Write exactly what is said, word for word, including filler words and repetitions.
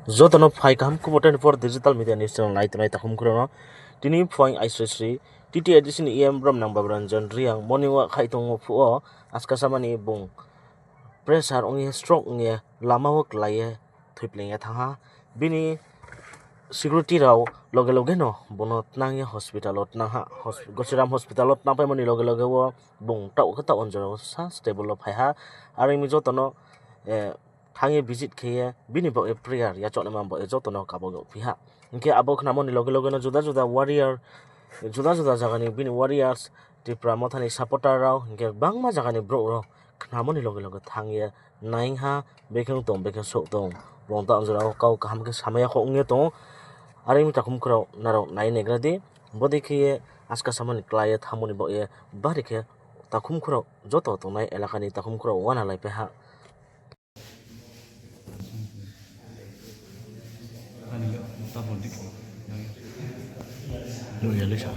Joto no phai kaham Khubor twenty-four digital media news channel nai tongnai takhum khurao no. Tini phuaing aisoi sri T T A D C ni E M Bromnang Baburanjan Reang morning walk khai tongmo phuh wo askasa mani bung pressure ong ye stroke ong ye lama wo klái ye thoipleing ye thanng ha. Bini security rao loge loge no bung no tnang ye hospital wo tnang ha. Gosiram hospital wo tnangpaimo ni loge loge wo bung taoh khe taoh onjora wo sa stable wo phai ha. Are ong mi joto no thanng ye visit khe ye bini baoh ye prayer yachaohnaima baoh ye joto no kabo yagphi ha. Hing khe abo khnamo ni loge loge no juda juda warrior, juda juda zaga ni bini warriors, Tipra Motha ni supporter rao, hing khe gbangma zaga ni brouh rao khnamo ni loge loge thanng ye naing ha, bekhe ong tong, bekhe souh tong. Bung taoh onjora wo kau kaham khe samai ya kho ong ye tong ou. Are ong mi takhum khurao nrao nai naigra di. Bodei khe ye askasa mani klái ye thanngmo ni baoh ye bari khe takhum khurao joto tongnai elaka ni takhum khurao uanalaipai ha. Nuh ya le sa.